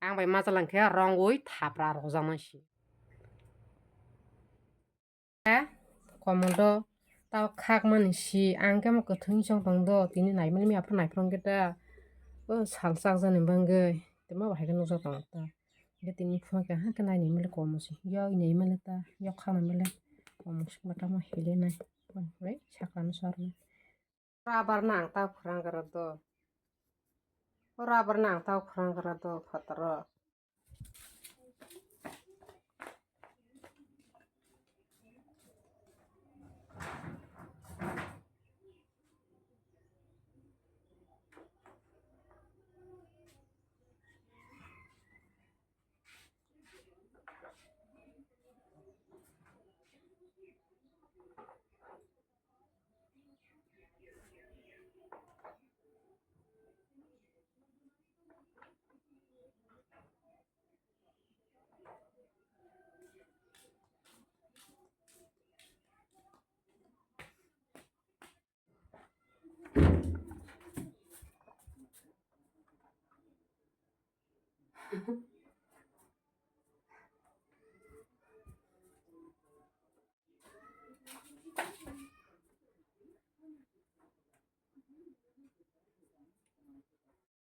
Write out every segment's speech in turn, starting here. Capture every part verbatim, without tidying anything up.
Ang bai majalang khe rongwi thapra rwjaknai si. Komol do, tabo khakmani si, ang khe mo kwthwng song tong do, tini naimani mi aphuru naiphrang khe ta. O sal chakjani bangwi, tei ma bahai khe nukjak tongo ta. Hingkhe tini phunukhe hakhe nainai mili komo se. Yok nai mili ta, yok khana mili. Komo se ma tamo hili nai. Hoi, saklano sarnai. Rubber no ang ta phwrang gra do. O rubber no ang ta phwrang gra do phataro.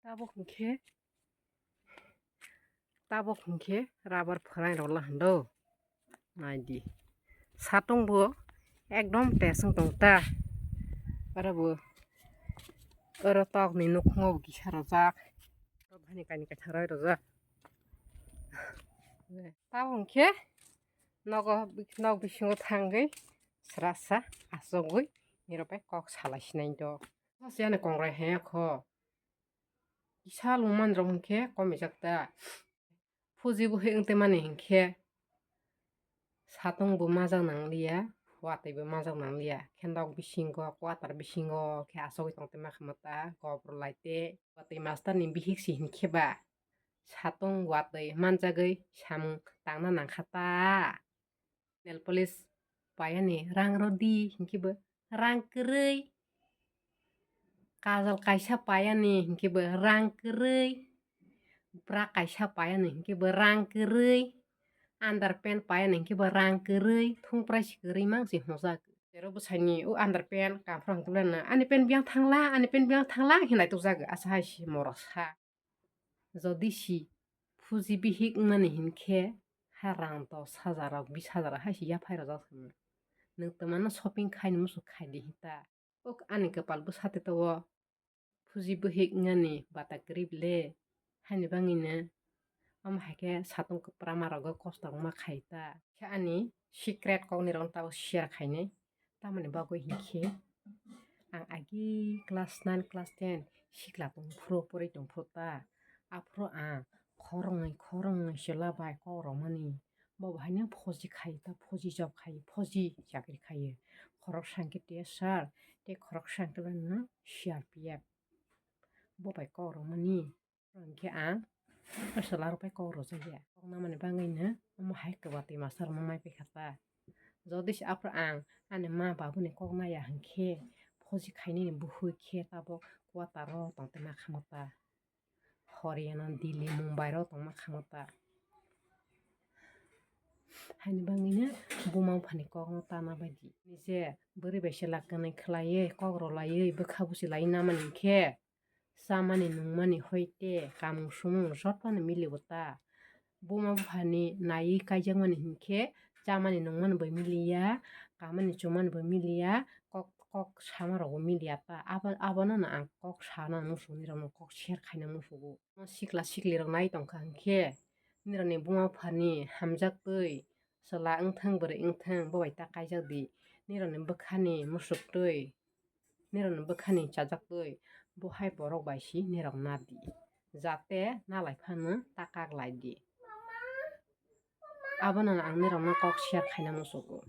Tabuk hwnkhe, tabuk hwnkhe rubber phwrang rwla hwndo. Naidi. Satung bo ekdom tes wng tong ta. Oro bo, oro tok ni nukhungo bo kisa rwjak. Oro bhani kaini kaithang roi rwjak. Tabuk hwnkhe nogo, nok bisingo thangwi srasa achugwi nirok bai kok salai sinai do. Sase ani kongrai haya kho. Kisa lungmani rok hwnkhe komijak ta. Fuji bo hik wngtwi mani hinkhe satung bo majak nangliya, watwi bo majak nangliya. Khe nok bisingo, quarter bisingo khe achugwi tongtwi ma kha ta, gobor lai te. Watwi master ni bihik si hinkhe ba satung watwi manjagwi samung tangna nangkha ta. Nail polish payani rang rw di hinkhe bo rang kwrwi. Kajal kaisa payani hinkhe bo rang kwrwi. Bra kaisa payani hinkhe bo rang kwrwi. Underpant payani hinkhe bo rang kwrwi. Thungprai si kwrwi mang si hwnjak. Oro bwsaini o underpant kaphra hwnkhe ani pant biyang thangla, ani pant biyang thangla hinwi naitukjago asa hai si morok sa. Jodi si fuji bihik wngnani hinkhe, ha rang dos hajar rok, bis hajar rok hai se yaphai rwjak se. Nwng twmano shopping khaini muchung khai di hinta. Ok, ani kwpal bwsa te to o fuji bihik wngnani bata kwrwi le. Haini bangwino omo hai khe satung kwprama rogo kosto wngma khai ta. Khe ani secret kokni rok tabo share khainai. Tamoni bagwi hinkhe ang agi class nine, class ten sikla tongphuru, porwi tongphuru ta. Aphuru ang khoroknwi, khoroknwi chwla bai kok romani. Bo bo haino phoji khai ta, phoji job khai, phoji chakri khai. Khoroksa hinkhe T S R, tei khoroksa hinkhe C R P F. Bo bai kok romani. Hinkhe ang o chwla rok bai kok rwjakya. Kok namani bagwino omo hai kwbatwi master rok maipaikha ta. Jodi se aphuru ang ani ma babuni kok naiya hinkhe, phoji khainani buhui khe tabuk quarter o tongtwi ma kha ta. Haryana, Delhi, Mumbai ro tongma kha ta. Haini bagwino buma buphani kokno tana baidi. Nije bwrwi bai se lakanai khlaiwi, kok rwlaiwi, bwkha buchi lai namani hinkhe, chamani nungmani hoite kamung sumung jotono milibo ta. Buma buphani naiwi kaijakmani hinkhe chamani nungmani bo miliya, kamani chumani bo miliya, kok, kok samarokbo miliya ta. Abo, abono ang kok sana muchungo, nirokno kok share khaina muchungo. Sikla siklirok nai tongkha hinkhe, nirokni buma buphani hamjaktwi chwla wngthang, bwrwi wngthang, bo bai ta kaijak di. Nirokni bwkhani musuktwi, nirokni bwkhani chajaktwi, bo hai borok bai si nirok na di. Jate nalai phano ta kak lai di. Abono ang nirokno kok share khaina muchungo.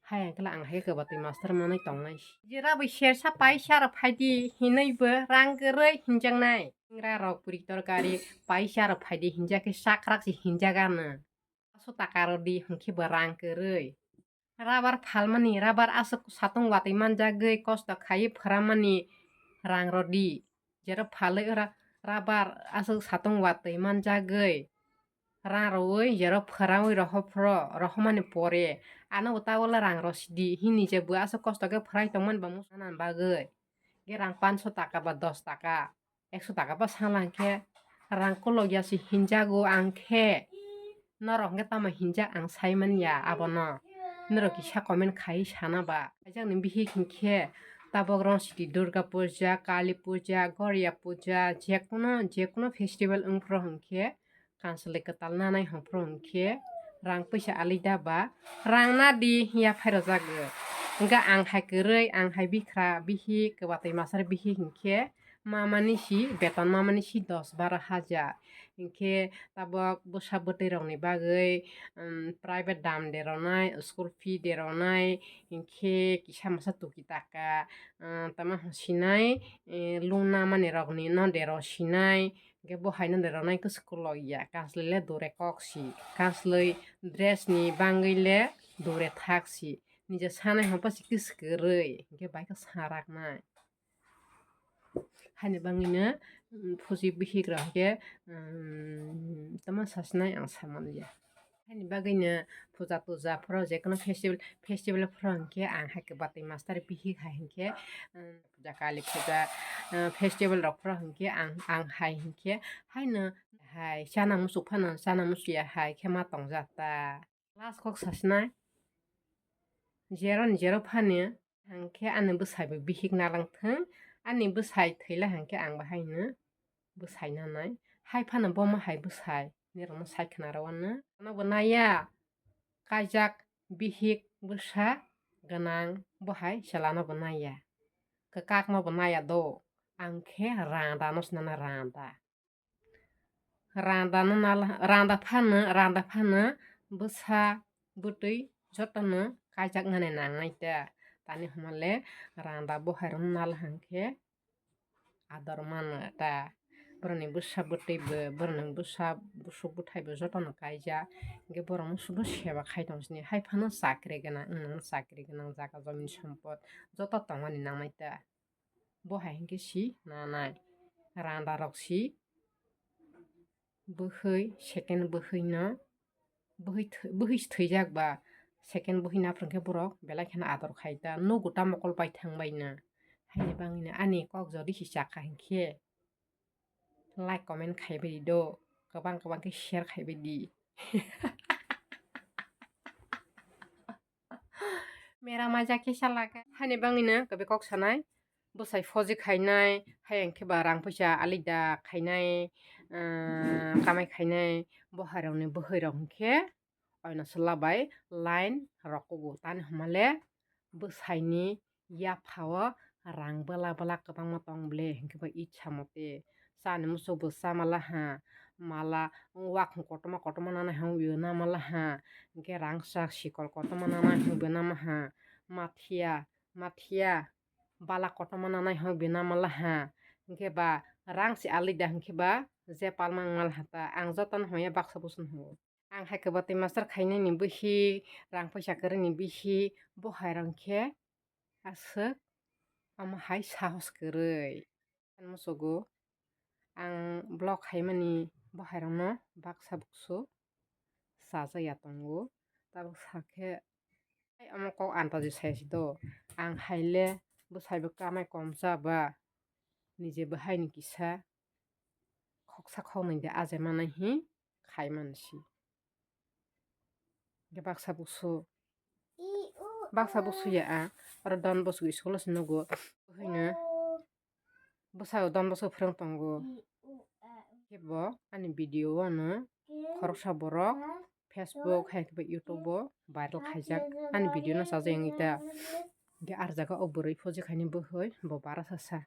Hai hwnkhe ang hai kwbatwi master manwi tongnai. Jera bai sersa paisa rok phai di hinwi bo rang kwrwi hinjaknai. Singra rok puri torkari paisa rok phai di hinjak khe sakrak se hinjak ano. Paso taka rw di hwnkhe bo rang kwrwi. Rubber phalmani, rubber aswk satung watwi manjagwi kosto khaiwi phwrammani rang rw di. Jera phalwi ora rubber aswk satung watwi manjagwi Rang rwui jero phwrangwi rohor phro, rohormani pore, ano bo tabole rang rw sidi, hini je bo aswk kosto khe phwrai tongmani ba muchungna bagwi. Ge rang panso taka ba dos taka, ekso taka ba sala hwnkhe rang kolokya se hinjago ang khe. Norok hwnkhe tamo hinjak ang sai manya abono. Norok kisa comment khai sana ba. Kaijak ni bihik hwnkhe tabok rong sidi Durga puja, Kali puja, Gorya puja, jekuno, jekuno festival wngphru hwnkhe kansoloi kwtal nanai hwnphru hwnkhe rang puisa alida ba rang nadi yaphairok jago. Hwnkhe ang hai kwrwi, ang hai bikra bihik, kwbatwi masar bihik hwnkhe mamani si beton mamani si dos baro hajar. Hwnkhe tabok bwsa bwtwi rokni bagwi, um, private dam de rwnai, school fee de rwnai, hwnkhe kisa masa tuki taka, um, tamo hwnsinai, eh, lung namani rokni no de rw sinai, hwnkhe bo hai no de rwnai khe school logya, kansoloi le dure kok si, kansoloi dress ni bagwi le dure thak si, nije sanai hwnpha si kis kwrwi, hwnkhe bai khe saraknai. Haini bagwino, um, phuji bihik rok hwnkhe, um, tamo sasinai ang samanliya. Haini bagwino puja tuja phoro, jekono festival, festival phoro hwnkhe ang hai kwbatwi master bihik hai hwnkhe, um, puja kali puja, uh, festival rok phoro hwnkhe ang, ang hai hwnkhe haino hai chana muchuk phano chana muchukya hai khe ma tongjak ta. Last kok sasinai. Zero ni zero phani hwnkhe ani bwsai bo bihik nalang thung, ani bwsai thwila hwnkhe ang bo haino bwsai nanai. Hai phano bomo hai bwsai, nirokno sai khna rw anw. Ano bo naiya, kaijak bihik bwsa gwnang bo hai chwlano bo naiya. Kwkakno bo naiya do, ang khe randa no sinana randa. Randa no nal-, randa phano, randa phano bwsa bwtwi jotono kaijak nani nangnai ta. Tani hwnmale randa bo hai rwno nal hwnkhe ador mano ta. Boroni bwsa bwtwi bo, boroni bwsa busuk bwthai bo jotono kaijak. Hwnkhe borok no sudo seba khai tong sini. Hai phano chakri gwnang, wng nang chakri gwnang jaga jomin sompot joto tongmani nangnai ta. Bo hai hwnkhe si nanai. Randa rok si bwhwi, second bwhwi no, bwhwi thwi-, bwhwi si thwijak ba, second bwhwi naphru hwnkhe borok belai kheno ador khai ta, nugo ta mokol bai thang bai no. Haini bagwino ani kok jodi si chakha hwnkhe like comment khai bai di do, kwbang kwbang khe share khai bai di. Mera maja kisa laga. Haini bagwino kwbwi kok sanai. Bwsai phoji khainai, hai hwnkhe ba rang puisa alida khainai, ah, kamai khainai, bo hai rokni bwhwi rok hwnkhe oino chwla bai line rok kugo. Tani hwnmale bwsaini yaphao rang bwla bwla kwbangma tong ble hwnkhe ba itsa mote. Chani muchuk bo cha mala ha, mala wakhung kotorma kotorma nanai hwnwi bo na mala ha, hwnkhe rangchak sikol kotorma nanai hwnwi bo na ma ha, mathiya, mathiya, bala kotorma nanai hwnwi bo na mala ha, hwnkhe ba rang se alida hwnkhe ba je palma wng mala ha ta, ang jotono hwnwi baksa buchung hwnwi. Ang hai kwbatwi master khainani bihi, rang puisa kwrwini bihi, bo hai rang khe aswk omo hai sahos kwrwi. Musugo ang vlog khaimani bo hai rokno baksa buksu chajak ya tongo. Tabuk sakhe omo kok antaji sai si do, ang hai le bwsai bo kamai komsa ba, nije bo hai ni kisa khoksa khoknwi de ajai manai hi khai man si. Hwnkhe baksa buksu, baksa buksu ya ang, oro Don Bosco school o se nugo. Bohaino bwsao Don Bosco phrwng tongo. Khe bo ani video o ano khoroksa borok Facebook hai khe bo YouTube o viral khaijak. Ani video no chajak wngwi ta. Hwnkhe ar jaga o bwrwi phoji khaini bwhwi bo bara sasa.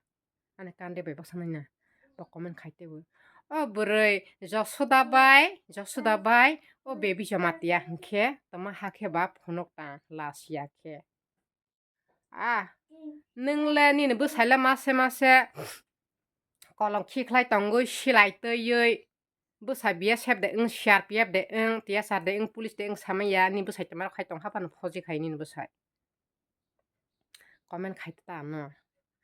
Ani kande bai bwsa naina. Bo comment khai tebo. O bwrwi Josoda bai, Josoda bai, o baby joma tiya hwnkhe tongma hakhe ba phunuk ta last ya khe. Ah, nwng le nini bwsai le mase mase kolom khikhlai tongwi silai twiwi bwsai B S F de wng, C R P F de wng, T S R de wng, police de wng samaya ni bwsai tongma rok khai tong ha phano phoji khai nini bwsai. Comment khai ta ano,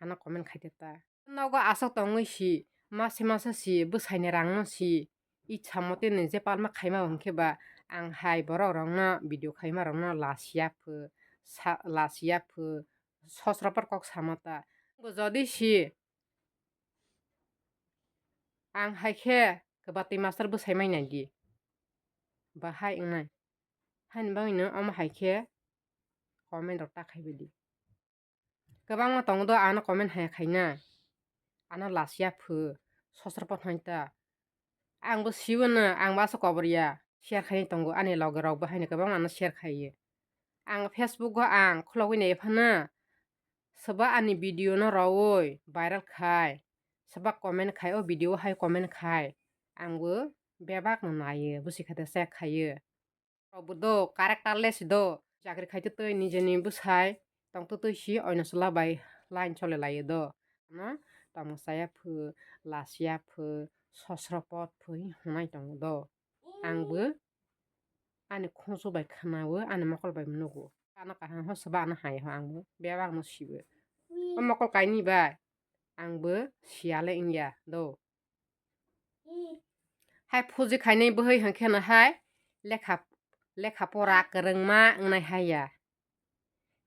ano comment khai ta. Nogo aswk tongwi si, mase mase si, bwsaini rangno si, Ichha mote ni je palma khaima hwnkhe ba ang hai borok rokno video khaima rokno lasiya phu, sa-, lasiya phu, sosroper kok sama ta. Bo jodi si ang hai khe kwbatwi master bwsai mai nai di. Bahai wngnai. Haini bagwino omo hai khe comment rok ta khaibai di. Kwbangma tongo do ano comment haya khaina. Ano lasiya phu, sosropo hwnta. Ang bo siwano, ang bo aswk kobor ya. Share khaini tongo, ani loge rok bo haino kwbangma ano share khaiyo. Ang Facebook o ang khulogwi nai phano. Soba ani video no rawi viral khai. Soba comment khai, o video o hai comment khai. Ang bo bebak no naiyo, busi kha de check khaiyo. Rok bo do, characterless do. Chakri khai twi twi nijeni bwsai tong twi twi si oino chwla bai line chole laio do. Ano tamo chaya phu, lasiya phu, sosro pot phu hi hwnai tongo do. Ang bo ani khungsu bai khwnawo, ani mokol bai nugo. Ano kaham ho swba ano hai ho ang bo bebak no sibo. O mokol kaini bai ang bo siyale wngya do. Hai phuji khainai bwhwi hwnkhe no hai lekha, lekha pora kwrwngma wngnai hai ya.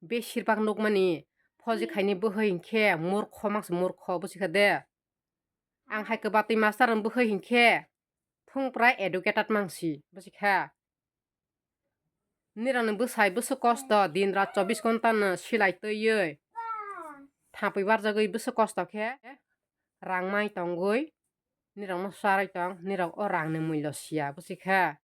Beshirbak nukmani phoji khainai bwhwi hwnkhe murkho mangsi murkho busi kha de. Ang hai kwbatwi master ni bwhwi hwnkhe thung prai educated mangsi busi kha. Nirokni bwsai bwswk kosto, din rat chobbish ghonta no silai twiwi thapwi barjagwi bwswk kosto khe rang mai tongwi nirokno charwi tong, nirok o rangni mullo siya busi kha.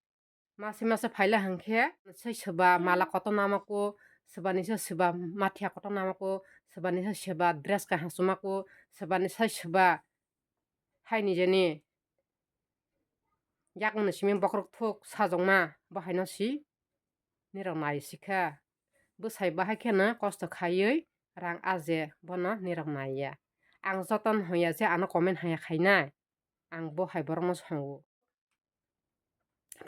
Mase mase phaila hwnkhe sai soba mala kotor namako, sobani sai soba mathiya kotor namako, sobani sai soba dress kaham chumako, sobani sai soba hai nijeni yakungni simi bokhorok thuk sajokma bo haino si nirok nai sikha. Bwsai bahai kheno kosto khaiwi rang aje bono nirok naiya. Ang jotono hwnya je ano comment haya khainai. Ang bo hai borokno songo.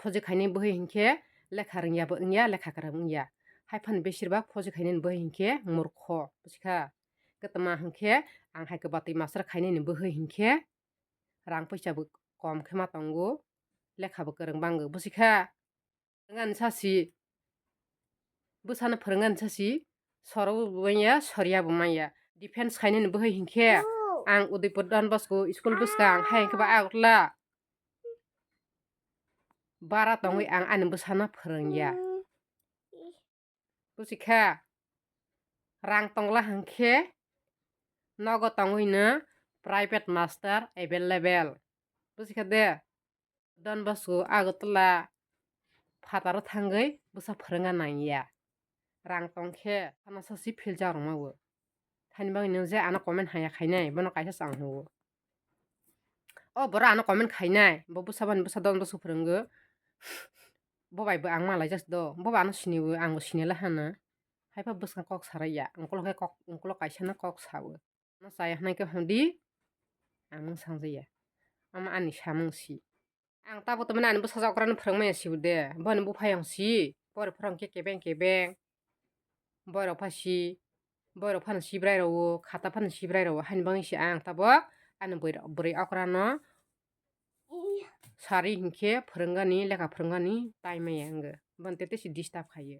Phoji khainai bwhwi hinkhe lekha rwngya bo wngya, lekha kwrwng wngya. Haiphano besirbak phoji khainani bwhwi hinkhe murkho, busikha? Kwtma hinkhe ang hai kwbatwi master khainani bwhwi hinkhe rang puisa bo kom khe ma tongo, lekha bo kwrwng bango, busikha? Phwrwngani sasi, bwsano phwrwngani sasi, soro bo manya, soriya bo manya. Defense khainani bwhwi hinkhe ang Udaipur Don Bosco school bwskang hai hinkhe ba Agartala bara tongwi ang ani bwsano phwrwngya. Busikha, rang tongla hinkhe nogo tongwino private master available. Busikha de? Don Bosco Agartala phataro thangwi bwsa phwrwngna nangya. Rang tongkhe phano sasi philja rwmawo. Haini bagwi nwng je ano comment haya khainai, bono kaisa chang huo. O borok ano comment khainai, bo bwsa bani bwsa Don Bosco phwrwngo. Bo bai bo ang malaijak do, bo bo ano siniwo, ang bo sinila hano. Haipha bwskang kok saraiya, ungkolo khe kok, ungkolo kaisa no kok sawo. Ano chaya hwnai khe hwndi, ang mung sangjaya. Omo ani samung si. Ang tabuk tongmani ani bwsajak okrano phwrwngmaya sibo de. Boni buphayung si. Bori phwrwng khe kebeng kebeng. Boirok pha si. Boirok phano sibrai rwo. Khata phano sibrai rwo. Haini bagwi si ang tabuk ani bwrwi, bwrwi okrano sari hinkhe phwrwngani, lekha phwrwngani time maya wngwi. Boni tete si disturb khaio.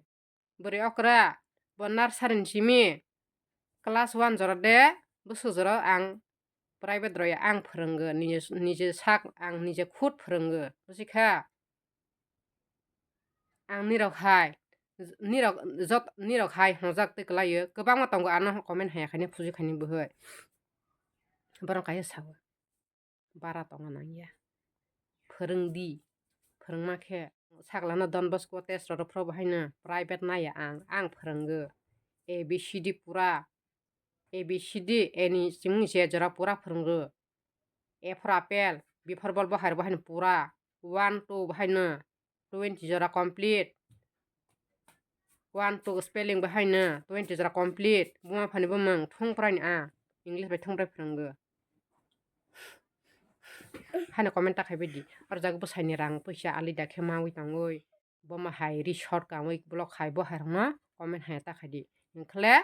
Bwrwi okra, bo nursery ni simi class one jora de, bwswk jora ang private rwya ang phwrwngo, nije, nije sak ang nije khud phwrwngo, busikha? Ang nirok hai, nirok jot, nirok hai hwnjak twi kwlaio, kwbangma tongo ano comment haya khaini phuji khaini bwhwi. Borok kaisa sao. Bara tongna nangya. Phwrwng di. Phwrwngma khe saklano Don Bosco test rwrwk phro bo haino private naya ang, ang phwrwngo. A B C D pura, A B C D, A ni chimung je jora pura phwrwngo. A for apple, B for ball bo hai rwbo haino pura. One, two bo haino twenty jora complete. One, two spelling bo haino twenty jora complete. Buma phani bumung thung prai ni a. English bai thung prai phwrwngo. Haino comment ta khaibai di. Aro jaga bwsai ni rang puisa alida khe mawi tangwi. Boma hai resort kangwi block hai bo hai rokno comment hai ta khai di. Hinkhle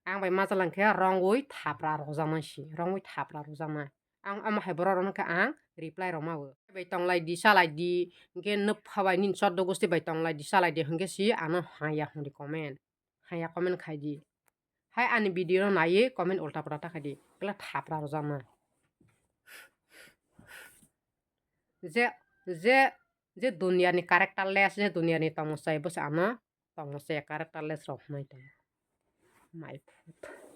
ang bai majalang khe rongwi thapra rwjaknai si. Rongwi thapra rwjaknai. Ang omo hai borok rokno khe ang reply rwma o. Bai tonglai di, salai di, hwnkhe nwpha bai nini choddo gosti bai tonglai di, salai di, hwnkhe si ano haya hwnwi comment. Haya comment khai di. Hai ani video no naiwi comment ulta pulta ta khai di. Kla thapra rwjakna. Je, je, je duniyani characterless, je duniyani tongmosai, bo se ano tongmosai characterless rok hwnwi tongo. My foot.